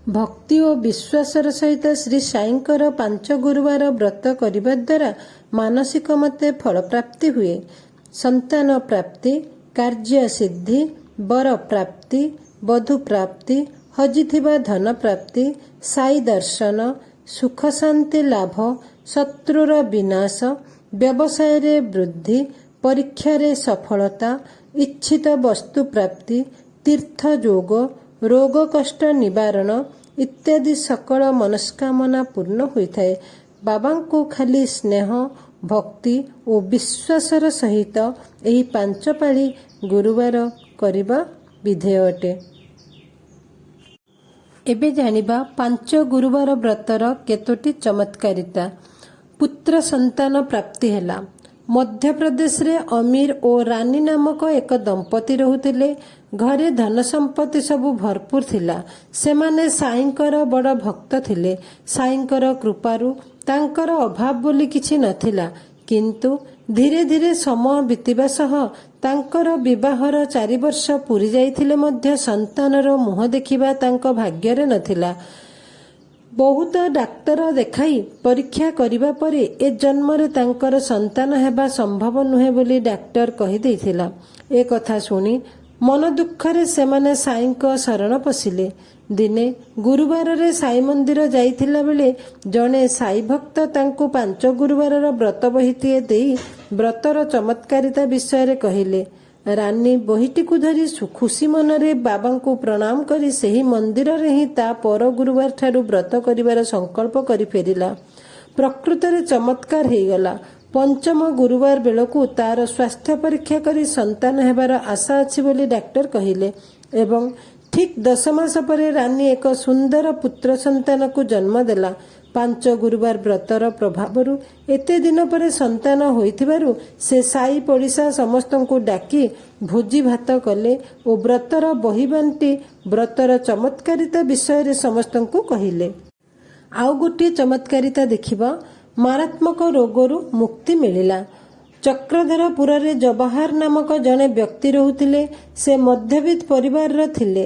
ଭକ୍ତି ଓ ବିଶ୍ୱାସର ସହିତ ଶ୍ରୀ ସାଇଙ୍କର ପାଞ୍ଚ ଗୁରୁବାର ବ୍ରତ କରିବା ଦ୍ୱାରା ମାନସିକ ମତେ ଫଳପ୍ରାପ୍ତି ହୁଏ। ସନ୍ତାନ ପ୍ରାପ୍ତି, କାର୍ଯ୍ୟ ସିଦ୍ଧି, ବର ପ୍ରାପ୍ତି, ବଧୂ ପ୍ରାପ୍ତି, ହଜିଥିବା ଧନ ପ୍ରାପ୍ତି, ସାଇ ଦର୍ଶନ, ସୁଖ ଶାନ୍ତି ଲାଭ, ଶତ୍ରୁର ବିନାଶ, ବ୍ୟବସାୟରେ ବୃଦ୍ଧି, ପରୀକ୍ଷାରେ ସଫଳତା, ଇଚ୍ଛିତ ବସ୍ତୁ ପ୍ରାପ୍ତି, ତୀର୍ଥ ଯୋଗ, ରୋଗ କଷ୍ଟ ନିବାରଣ ଇତ୍ୟାଦି ସକଳ ମନସ୍କାମନା ପୂର୍ଣ୍ଣ ହୋଇଥାଏ। ବାବାଙ୍କୁ ଖାଲି ସ୍ନେହ, ଭକ୍ତି ଓ ବିଶ୍ୱାସର ସହିତ ଏହି ପାଞ୍ଚ ପାଳି ଗୁରୁବାର କରିବା ବିଧେୟ ଅଟେ। ଏବେ ଜାଣିବା ପାଞ୍ଚ ଗୁରୁବାର ବ୍ରତର କେତୋଟି ଚମତ୍କାରିତା। ପୁତ୍ର ସନ୍ତାନ ପ୍ରାପ୍ତି ହେଲା। ମଧ୍ୟପ୍ରଦେଶରେ ଅମୀର ଓ ରାନୀ ନାମକ ଏକ ଦମ୍ପତି ରହୁଥିଲେ। ଘରେ ଧନ ସମ୍ପତ୍ତି ସବୁ ଭରପୁର ଥିଲା। ସେମାନେ ସାଇଙ୍କର ବଡ଼ ଭକ୍ତ ଥିଲେ। ସାଇଙ୍କର କୃପାରୁ ତାଙ୍କର ଅଭାବ ବୋଲି କିଛି ନଥିଲା। କିନ୍ତୁ ଧୀରେ ଧୀରେ ସମୟ ବିତିବା ସହ ତାଙ୍କର ବିବାହର 4 ବର୍ଷ ପୂରି ଯାଇଥିଲେ ମଧ୍ୟ ସନ୍ତାନର ମୁହଁ ଦେଖିବା ତାଙ୍କ ଭାଗ୍ୟରେ ନଥିଲା। ବହୁତ ଡାକ୍ତର ଦେଖାଇ ପରୀକ୍ଷା କରିବା ପରେ ଏ ଜନ୍ମରେ ତାଙ୍କର ସନ୍ତାନ ହେବା ସମ୍ଭବ ନୁହେଁ ବୋଲି ଡାକ୍ତର କହିଦେଇଥିଲା। ଏ କଥା ଶୁଣି ମନ ଦୁଃଖରେ ସେମାନେ ସାଇଙ୍କ ଶରଣ ପଶିଲେ। ଦିନେ ଗୁରୁବାରରେ ସାଇ ମନ୍ଦିର ଯାଇଥିଲା ବେଳେ ଜଣେ ସାଇ ଭକ୍ତ ତାଙ୍କୁ ପାଞ୍ଚ ଗୁରୁବାରର ବ୍ରତ ବହିଟିଏ ଦେଇ ବ୍ରତର ଚମତ୍କାରିତା ବିଷୟରେ କହିଲେ। ରାନୀ ବହିଟିକୁ ଧରି ଖୁସି ମନରେ ବାବାଙ୍କୁ ପ୍ରଣାମ କରି ସେହି ମନ୍ଦିରରେ ହିଁ ତା ପର ଗୁରୁବାର ଠାରୁ ବ୍ରତ କରିବାର ସଂକଳ୍ପ କରି ଫେରିଲା। ପ୍ରକୃତରେ ଚମତ୍କାର ହେଇଗଲା। ପଞ୍ଚମ ଗୁରୁବାର ବେଳକୁ ତାର ସ୍ୱାସ୍ଥ୍ୟ ପରୀକ୍ଷା କରି ସନ୍ତାନ ହେବାର ଆଶା ଅଛି ବୋଲି ଡାକ୍ତର କହିଲେ ଏବଂ ଠିକ୍ 10 ମାସ ପରେ ରାନୀ ଏକ ସୁନ୍ଦର ପୁତ୍ର ସନ୍ତାନକୁ ଜନ୍ମ ଦେଲା। ପାଞ୍ଚ ଗୁରୁବାର ବ୍ରତର ପ୍ରଭାବରୁ ଏତେ ଦିନ ପରେ ସନ୍ତାନ ହୋଇଥିବାରୁ ସେ ସାଇ ପଡ଼ିଶା ସମସ୍ତଙ୍କୁ ଡାକି ଭୋଜି ଭାତ କଲେ ଓ ବ୍ରତର ବହି ବାଣ୍ଟି ବ୍ରତର ଚମତ୍କାରିତା ବିଷୟରେ ସମସ୍ତଙ୍କୁ କହିଲେ। ଆଉ ଗୋଟିଏ ଚମତ୍କାରିତା ଦେଖିବା। ମାରାତ୍ମକ ରୋଗରୁ ମୁକ୍ତି ମିଳିଲା। ଚକ୍ରଧରପୁରରେ ଜବାହାର ନାମକ ଜଣେ ବ୍ୟକ୍ତି ରହୁଥିଲେ। ସେ ମଧ୍ୟବିତ୍ତ ପରିବାରର ଥିଲେ।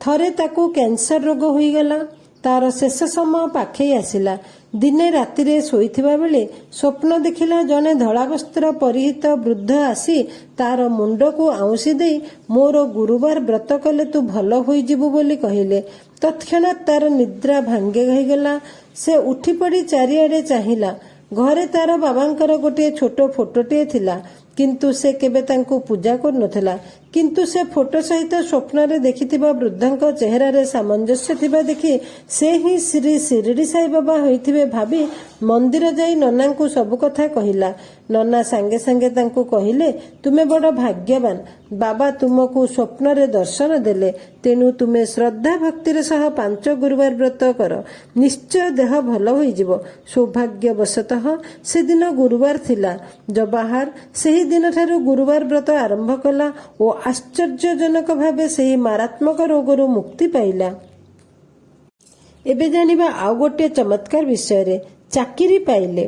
ଥରେ ତାକୁ କ୍ୟାନ୍ସର ରୋଗ ହୋଇଗଲା। ତାର ଶେଷ ସମୟ ପାଖେଇ ଆସିଲା। ଦିନେ ରାତିରେ ଶୋଇଥିବା ବେଳେ ସ୍ୱପ୍ନ ଦେଖିଲା, ଜଣେ ଧଳା ବସ୍ତ୍ର ପରିହିତ ବୃଦ୍ଧ ଆସି ତାର ମୁଣ୍ଡକୁ ଆଉଁସି ଦେଇ ମୋର ଗୁରୁବାର ବ୍ରତ କଲେ ତୁ ଭଲ ହୋଇଯିବୁ ବୋଲି କହିଲେ। ତତ୍କ୍ଷଣାତ୍ ତାର ନିଦ୍ରା ଭାଙ୍ଗି ହୋଇଗଲା। ସେ ଉଠିପଡ଼ି ଚାରିଆଡ଼େ ଚାହିଁଲା। ଘରେ ତାର ବାବାଙ୍କର ଗୋଟିଏ ଛୋଟ ଫଟୋଟିଏ ଥିଲା, କିନ୍ତୁ ସେ କେବେ ତାଙ୍କୁ ପୂଜା କରୁନଥିଲା। କିନ୍ତୁ ସେ ଫଟୋ ସହିତ ସ୍ୱପ୍ନରେ ଦେଖିଥିବା ବୃଦ୍ଧଙ୍କ ଚେହେରାରେ ସାମଞ୍ଜସ୍ୟ ଥିବା ଦେଖି ସେ ହିଁ ଶ୍ରୀ ଶିରିଡ଼ି ସାଇବାବା ହୋଇଥିବେ ଭାବି ମନ୍ଦିର ଯାଇ ନନାଙ୍କୁ ସବୁ କଥା କହିଲା। ନନା ସାଙ୍ଗେ ସାଙ୍ଗେ ତାଙ୍କୁ କହିଲେ, "ତୁମେ ବଡ଼ ଭାଗ୍ୟବାନ। ବାବା ତୁମକୁ ସ୍ୱପ୍ନରେ ଦର୍ଶନ ଦେଲେ। ତେଣୁ ତୁମେ ଶ୍ରଦ୍ଧା ଭକ୍ତିର ସହ ପାଞ୍ଚ ଗୁରୁବାର ବ୍ରତ କର, ନିଶ୍ଚୟ ଦେହ ଭଲ ହୋଇଯିବ।" ସୌଭାଗ୍ୟବଶତଃ ସେଦିନ ଗୁରୁବାର ଥିଲା। ଜବାହାର ସେହି ଦିନଠାରୁ ଗୁରୁବାର ବ୍ରତ ଆରମ୍ଭ କଲା ଓ ଆଶ୍ଚର୍ଯ୍ୟଜନକ ଭାବେ ସେହି ମାରାତ୍ମକ ରୋଗରୁ ମୁକ୍ତି ପାଇଲା। ଏବେ ଜାଣିବା ଆଉ ଗୋଟିଏ ଚମତ୍କାର ବିଷୟରେ। ଚାକିରି ପାଇଲେ।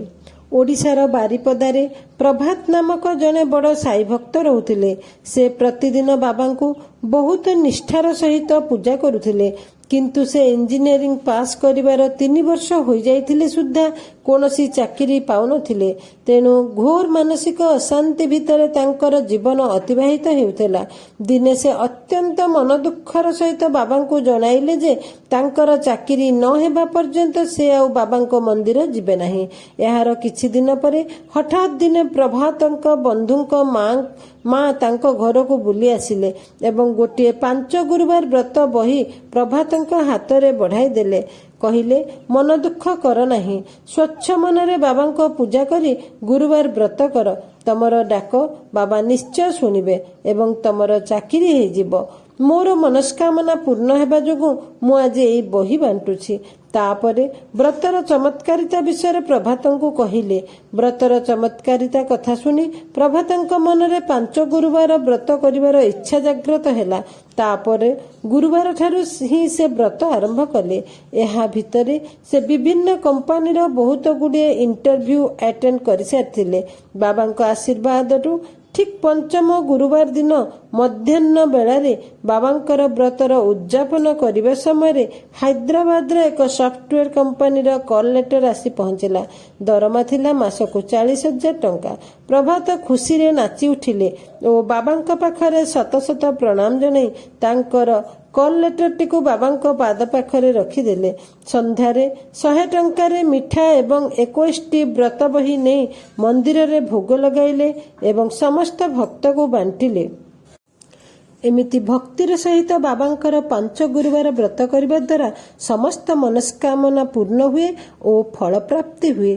ଓଡ଼ିଶାର ବାରିପଦାରେ ପ୍ରଭାତ ନାମକ ଜଣେ ବଡ଼ ସାଇ ଭକ୍ତ ରହୁଥିଲେ। ସେ ପ୍ରତିଦିନ ବାବାଙ୍କୁ ବହୁତ ନିଷ୍ଠାର ସହିତ ପୂଜା କରୁଥିଲେ। କିନ୍ତୁ ସେ ଇଞ୍ଜିନିୟରିଂ ପାସ୍ କରିବାର 3 ବର୍ଷ ହୋଇଯାଇଥିଲେ ସୁଦ୍ଧା କୌଣସି ଚାକିରି ପାଉନଥିଲେ। ତେଣୁ ଘୋର ମାନସିକ ଅଶାନ୍ତି ଭିତରେ ତାଙ୍କର ଜୀବନ ଅତିବାହିତ ହେଉଥିଲା। ଦିନେ ସେ ଅତ୍ୟନ୍ତ ମନ ଦୁଃଖର ସହିତ ବାବାଙ୍କୁ ଜଣାଇଲେ ଯେ ତାଙ୍କର ଚାକିରି ନ ହେବା ପର୍ଯ୍ୟନ୍ତ ସେ ଆଉ ବାବାଙ୍କ ମନ୍ଦିର ଯିବେ ନାହିଁ। ଏହାର କିଛି ଦିନ ପରେ ହଠାତ୍ ଦିନେ ପ୍ରଭାତଙ୍କ ବନ୍ଧୁଙ୍କ ମା ତାଙ୍କ ଘରକୁ ବୁଲି ଆସିଲେ ଏବଂ ଗୋଟିଏ ପାଞ୍ଚ ଗୁରୁବାର ବ୍ରତ ବହି ପ୍ରଭାତଙ୍କ ହାତରେ ବଢ଼ାଇ ଦେଲେ। କହିଲେ, "ମନ ଦୁଃଖ କର ନାହିଁ। ସ୍ୱଚ୍ଛ ମନରେ ବାବାଙ୍କ ପୂଜା କରି ଗୁରୁବାର ବ୍ରତ କର। ତମର ଡାକ ବାବା ନିଶ୍ଚୟ ଶୁଣିବେ ଏବଂ ତମର ଚାକିରି ହେଇଯିବ। ମୋର ମନସ୍କାମନା ପୂର୍ଣ୍ଣ ହେବା ଯୋଗୁଁ ମୁଁ ଆଜି ଏଇ ବହି ବାଣ୍ଟୁଛି।" ତାପରେ ବ୍ରତର ଚମତ୍କାରିତା ବିଷୟରେ ପ୍ରଭାତଙ୍କୁ କହିଲେ। ବ୍ରତର ଚମତ୍କାରିତା କଥା ଶୁଣି ପ୍ରଭାତଙ୍କ ମନରେ ପାଞ୍ଚ ଗୁରୁବାର ବ୍ରତ କରିବାର ଇଚ୍ଛା ଜାଗ୍ରତ ହେଲା। ତାପରେ ଗୁରୁବାର ଠାରୁ ହିଁ ସେ ବ୍ରତ ଆରମ୍ଭ କଲେ। ଏହା ଭିତରେ ସେ ବିଭିନ୍ନ କମ୍ପାନୀର ବହୁତ ଗୁଡ଼ିଏ ଇଣ୍ଟରଭ୍ୟୁ ଆଟେଣ୍ଡ କରିସାରିଥିଲେ। ବାବାଙ୍କ ଆଶୀର୍ବାଦରୁ ଠିକ୍ ପଞ୍ଚମ ଗୁରୁବାର ଦିନ ମଧ୍ୟାହ୍ନ ବେଳାରେ ବାବାଙ୍କର ବ୍ରତର ଉଦଯାପନ କରିବା ସମୟରେ ହାଇଦ୍ରାବାଦର ଏକ ସଫ୍ଟୱେର କମ୍ପାନୀର କଲ୍ ଲେଟର ଆସି ପହଞ୍ଚିଲା। ଦରମା ଥିଲା ମାସକୁ 40,000 ଟଙ୍କା। ପ୍ରଭାତ ଖୁସିରେ ନାଚି ଉଠିଲେ ଓ ବାବାଙ୍କ ପାଖରେ ଶତ ଶତ ପ୍ରଣାମ ଜଣାଇ ତାଙ୍କର କଲ୍ ଲେଟରଟିକୁ ବାବାଙ୍କ ପାଦ ପାଖରେ ରଖିଦେଲେ। ସନ୍ଧ୍ୟାରେ 100 ଟଙ୍କାରେ ମିଠା ଏବଂ 21ଟି ବ୍ରତ ବହି ନେଇ ମନ୍ଦିରରେ ଭୋଗ ଲଗାଇଲେ ଏବଂ ସମସ୍ତ ଭକ୍ତକୁ ବାଣ୍ଟିଲେ। ଏମିତି ଭକ୍ତିର ସହିତ ବାବାଙ୍କର ପାଞ୍ଚ ଗୁରୁବାର ବ୍ରତ କରିବା ଦ୍ୱାରା ସମସ୍ତ ମନସ୍କାମନା ପୂର୍ଣ୍ଣ ହୁଏ ଓ ଫଳପ୍ରାପ୍ତି ହୁଏ।